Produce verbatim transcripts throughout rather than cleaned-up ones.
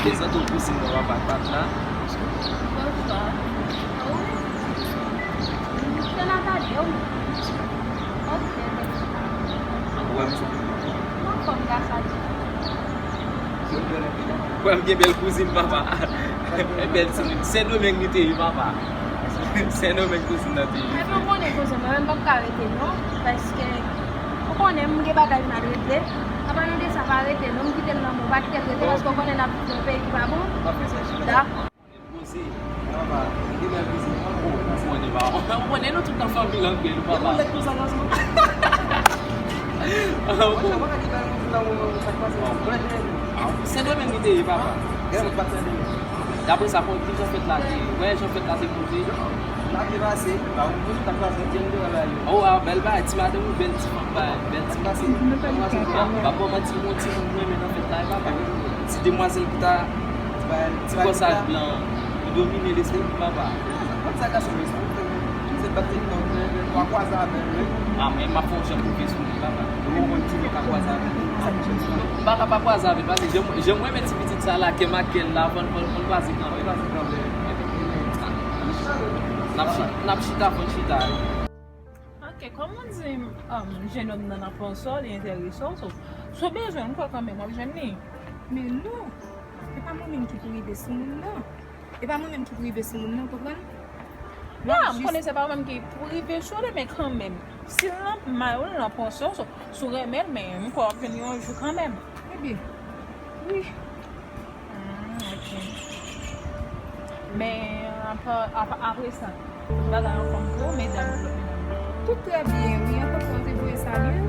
Prezante w kouzin mwen, papa, Patna. Bonswa. Ou? Se Nathalie, wi. Ok, bèl. Ou wè m sa? Anfòm, gras a Dye. Ou wè m gen bèl kouzin, papa. Bèl timoun. Sendomeng li te ye, papa. Sendomeng kouzin nan te ye. Epi w konnen kouzin mwen, mwen p ap ka rete non, paske ou konnen m gen bagay m al regle. Apadan de sa, pa rete non, m kite l nan men w, pa kite l rete, paske w konnen n ap viv nan yon peyi ki pa bon. Dakò. Poze. Papa, m gen bèl kouzin. Ou konnen, papa. Ou konnen nou tout nan fanmi l antre nou, papa. Gen yon lèt pou sa, gason. Monchè, mwen ka di bèl kouzin nan mwen, sa k pase la. Sendomeng li te ye, papa. Gen lè m pa t Sendomeng. Daprè sa, kon, ki jan fèt la te ye? Wè, jan fèt la te poze. La byen pase, pa ou menm, sa k pase? Jan de bagay yo. Oh, ah, bèl bagay, ti madanm ou bèl ti fanm, bagay, bèl ti madanm. M pa di sa. M pa ba w manti, yon timoun mwen renmen nan fèt la, e papa. Ti demwazèl ki ta Ti kòsaj blan, li domine lespri m, papa. Kòm sa gason yo, sa ou fè, se bat tèt nan men, pa kwaze avè l, wi. Ah, men m ap fè yon jan pou vin sou li, papa. Ou konn ti nèg ka kwaze avè l, sa m chèche. M pa ka pa kwaze avè l, paske jan, jan mwen renmen ti pitit sa la, ke m ak kè l la, fò n, fò n, fò n kwaze kanmenm. Fò n kwaze kanmenm. N ap chi-, n ap chita, fò n chita, wi. Ok, kòm ou di, um, jenòm nan nan panse w, li enterese w, so, si w bezwen l, m kwè kanmenm w ap jwenn li. Men non, e pa mwen menm ki pou rive sou moun nan. E pa mwen menm ki pou rive sou moun nan, w konprann? Non, m konnen se pa ou menm ki pou rive sou li, men kanmenm, si l nan may ou, l nan panse w, so, si w renmen l, men m kwè w ap jwenn li yon jou kanmenm. Ebyen, wi. Hmm, ok. Men, apa, apa, apre sa, bagay anfòm pou ou, medam yo? Tout trè byen, wi. Anfòm, ou te voye sa byen?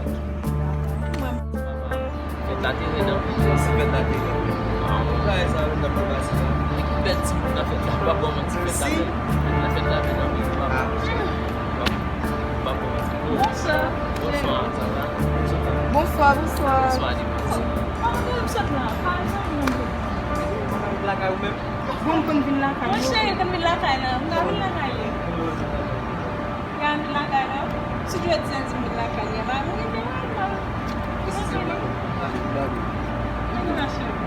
Ok, dakò. Mwen, fèt la te rèd anpil. Fèt la te rèd. Ah, bagay sa, nou t ap pase la. Bèl timoun nan fèt la, pa bon manti, fèt la bèl. Fèt la, fèt la bèl anpil, papa. Ah. Bonswa. Bonswa, sa va? Bonswa, bonswa. Bonswa, Dima. Kòman w sot la? Pa janm nan. Mwen konn vin lakay ou menm? Bon, m konn vin lakay ou. Monchè, konn vin lakay la. M ka vin lakay li. M ka vin lakay la. Si Dye di, di m vin lakay li. Ba, mwen vin lakay la. Mwen vin lakay la.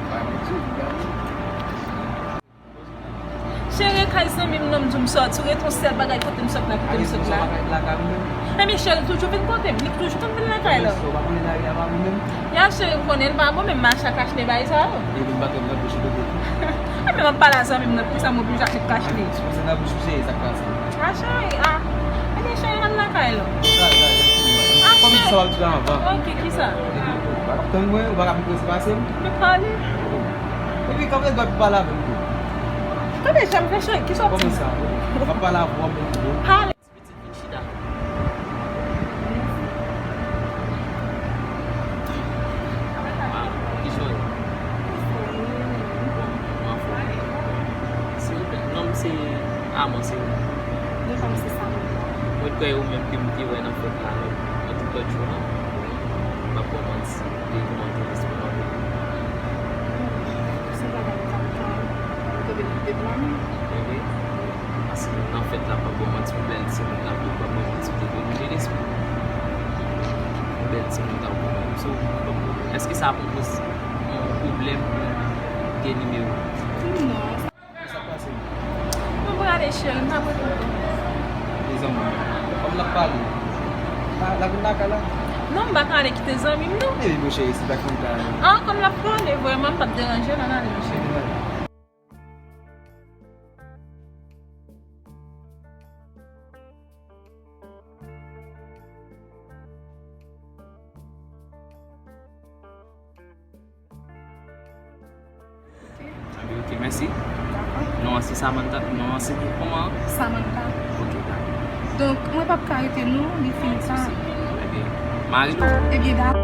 Cheri, kay zanmi m nan m di w m sòti, ou ret yon sèl bagay kote m sòt la, kote m sòt la. Ebyen cheri, l toujou vin kote m, li toujou konn vin lakay la. Ya cheri, m konnen l pa bon, men m mache ak achte bagay sa yo. Ebyen m ap pale a zanmi m nan, poukisa m oblije achte achte? A cheri, a. Ebyen cheri, ann lakay la. A cheri. Ok, kisa? Tann mwen, ou pa ka pi prese pase m? Men pale. Epi, kanpe dwat pou pale avè m tou. Kanpe, janm fè cheri, kisa w ap di? Kòman sa? W ap pale avè w, w ap mete dlo. Pale. Pitit, vin chita. Ah, kijan w ye? Bon, mwen anfòm. Silvouplè, non m se Amon, se ou. Non, pa m se Samantha. Mwen kwè ou menm ke m te wè nan fèt la, lòt, nan tout lòt jou an. M ap ba w manti. Te kòmanse respè anpil. Se bagay sa m pa, m tonbe nan de plan. Wi. Paske nan fèt la, m p ap ba w manti, yon bèl timoun la, m p ap ba w manti, te domine lespri. Yon bèl timoun ta w konn. So, èske sa ap yon pwoblèm pou m gen nimewo? Non. Sa k pase? Mwen prale, cheri, m pa prale. Mezanmi, kòm n ap pale, la, la vin lakay la? Non, m pa ka ale kite zanmi m, non. Epi, monchè, si pa konn ta. Ah, kòm n ap pale, vrèman, m p ap deranje, n ann ale, monchè. Anben, ok, mèsi. Dakò. Non an se Samantha, non an se kòman? Samantha. Ok, dakò. Donk, mwen p ap ka rete non, li fin tan. Ebyen, mari nou. Ebyen, dakò.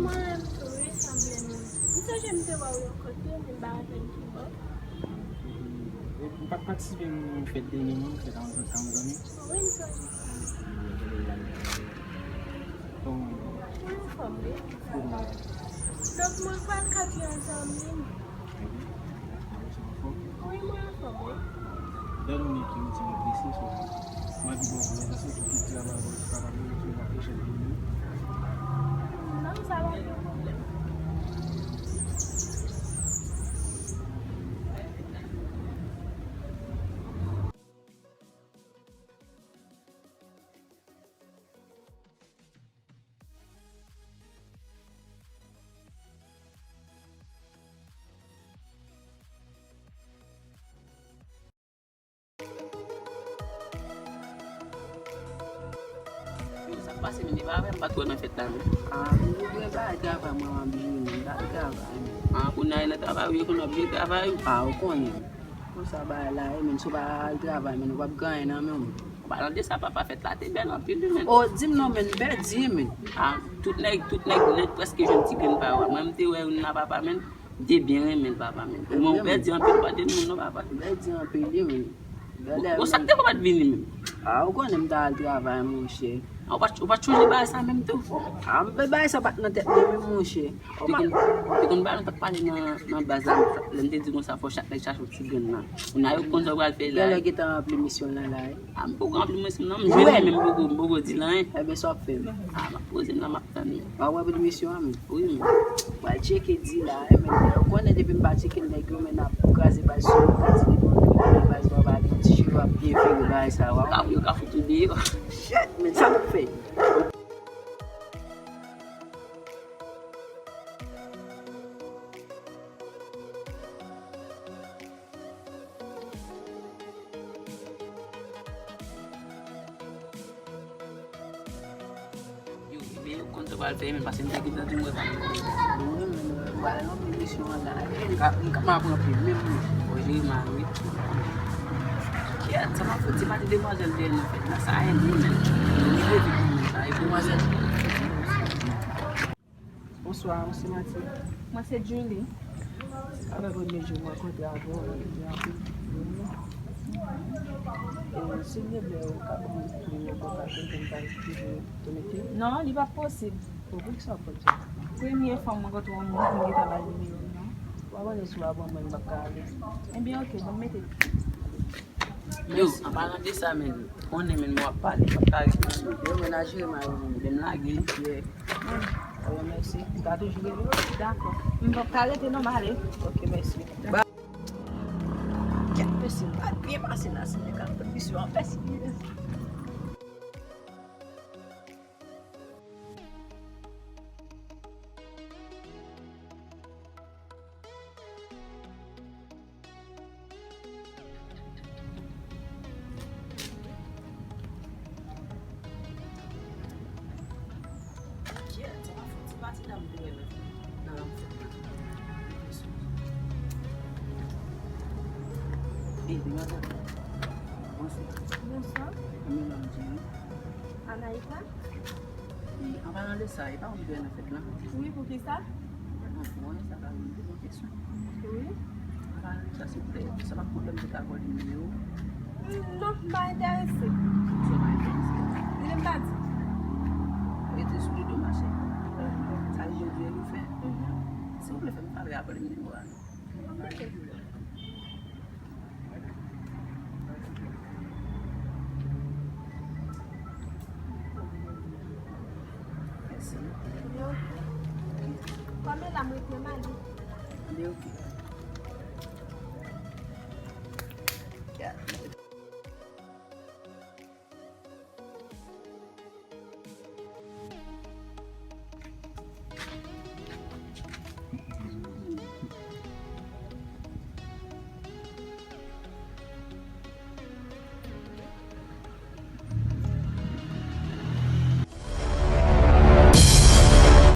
Mwen menm tou, wi, sanble menm. M sonje m te wè w yon kote, men m pa rapèl ki bò. Ou pa t patisipe nan fèt dènye non, fèt a yon zanmi? Wi, m sonje sa. Kòman? Mwen anfòm, wi. Donk, mwen pral kay yon zanmi m. Wi, mwen anfòm, wi. Dènye ki mete yon presi sou sa. Mwen di bon, mwen panse ki tout travay mwen kapab mete yon pwochèn jounen. Non, sa pa gen pwoblèm. Yo, sa k pase, men, e pa avè m pa t wè nan fèt la, men. Ah, m gen bagay travay mwen anvi, men, m pa travay, men. Ah, kounye a nan travay, ou ye kounye a ap travay? Ah, ou konnen. Konsa bagay la ye, men, si w pa al travay, men, ou p ap gen anyen nan men w. An palan de sa, papa fèt la te bèl anpil, wi, men. Oh, di m non, men, m pèdi, men. Ah, tout nèg, tout nèg nèt prèske jwenn ti grenn pa yo a. Mwen, m te wè youn la, papa, men. M te byen renmen l, papa, men. Ou menm, ou pèdi anpil, ou pa t vin moun non, papa. M pèdi anpil, wi, men. Bon, sa k te fè w pa t vini menm? Ah, ou konnen m t al travay, monchè. Ah, ou pa t, ou pa t chonje bagay sa menm tou? Ah, m pe bagay sa pa t nan tèt mwen menm, monchè. Ou te konn, ou te konn bay nou t ap pale nan, nan baz la, lè m te di konsa, fò chak nèg chache yon ti grenn nan. Kounye a yo konn sa yo pral fè la. Genlè gentan ranpli misyon lan la, wi. Ah, m poko ranpli misyon nan, m jwenn li, men m poko, m poko di l anyen. Ebyen, sa w ap fè, men? Ah, m ap poze m la, m ap tann li. W ap ranpli misyon an, men? Wi, men. Pral tcheke di la, wi, men. Ou konnen depi m pa tcheke nèg yo, men n ap kraze baz sou mwen, ka di depi w vin konnen baz la, w pa gen ti cheve ap byen vire bagay sa, w ap. Yo ka, yo ka fout ou deyò. Shit, men sa m ap fè. Yo, men yo konn sa pral fè, men pase m te gentan di m wè pa m. Mwen menm, mwen pral ranpli misyon an la. M ka, m ka, m ap ranpli menm mwen. Bon, Jeremie, wi. Kèt, sa m ap fouti pati demwazèl dèyè nan fèt la. Sa e nou menm. Nou rive vit pou mwen. Sa e demwazèl. Bonswa, ou se Mati? Mwen se Julie. Avè premye jou m rankontre avè w, mwen te anpil. E, si w vle, ou ka ban m nimewo w, pou m ka konekte. Non, li p ap posib. Bon, poukisa w ap fè sa? Premye fwa m rankontre yon moun pou m gentan ba l nimewo m, non. Ou abòne sou abòne mwen, m p ap ka ale. Ebyen, oke, bon, mete. Yo, an palan de sa, men, konnen, men, mwen ap pale, m ap pale. Yo, men, a jere mal, men. Lè m lage li, yeah. Bon, mèsi. M ka toujou rele w? Dakò. M p ap ka rete, non, m ale. Oke, mèsi. Ba-, kèt, mèsi. M pa byen pase la, se nèg ap fè misyon an, mèsi. Ey, demwazèl. Bonswa. Bonswa. Kòman w ye? Anaïka? E, an palan de sa, e pa ou ki dwe nan fèt la? Wi, poukisa? Bon, mwen, sa pa yon bon kesyon. Wi. An palan de sa, silvouplè, sa pa pwoblèm de ka vòlè nimewo? Non, m pa enterese. Sa pa enterese? Li menm pa di. Rete sou li de mache. Mhm. Sa li di ou fè. Mhm. Silvouplè, fè m favè a vòlè nimewo a non. Mèsi. Yo. Kòm e la m ret menm ale. Li oke.